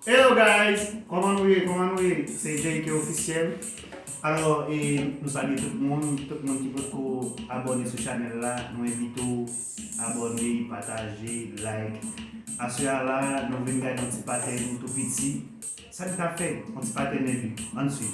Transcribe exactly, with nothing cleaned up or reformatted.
Hello guys, kòman nou ye? Kòman nou ye? Se J K Officiel. Alò, e, nou salye tout moun, tout moun ki potko abòne sou chanèl la, nou envite w abòne, pataje, like. Aswè a la, nou vin gade yon ti patèn tou piti. Sa n ka fè? Yon ti patèn enpi. Ann swiv.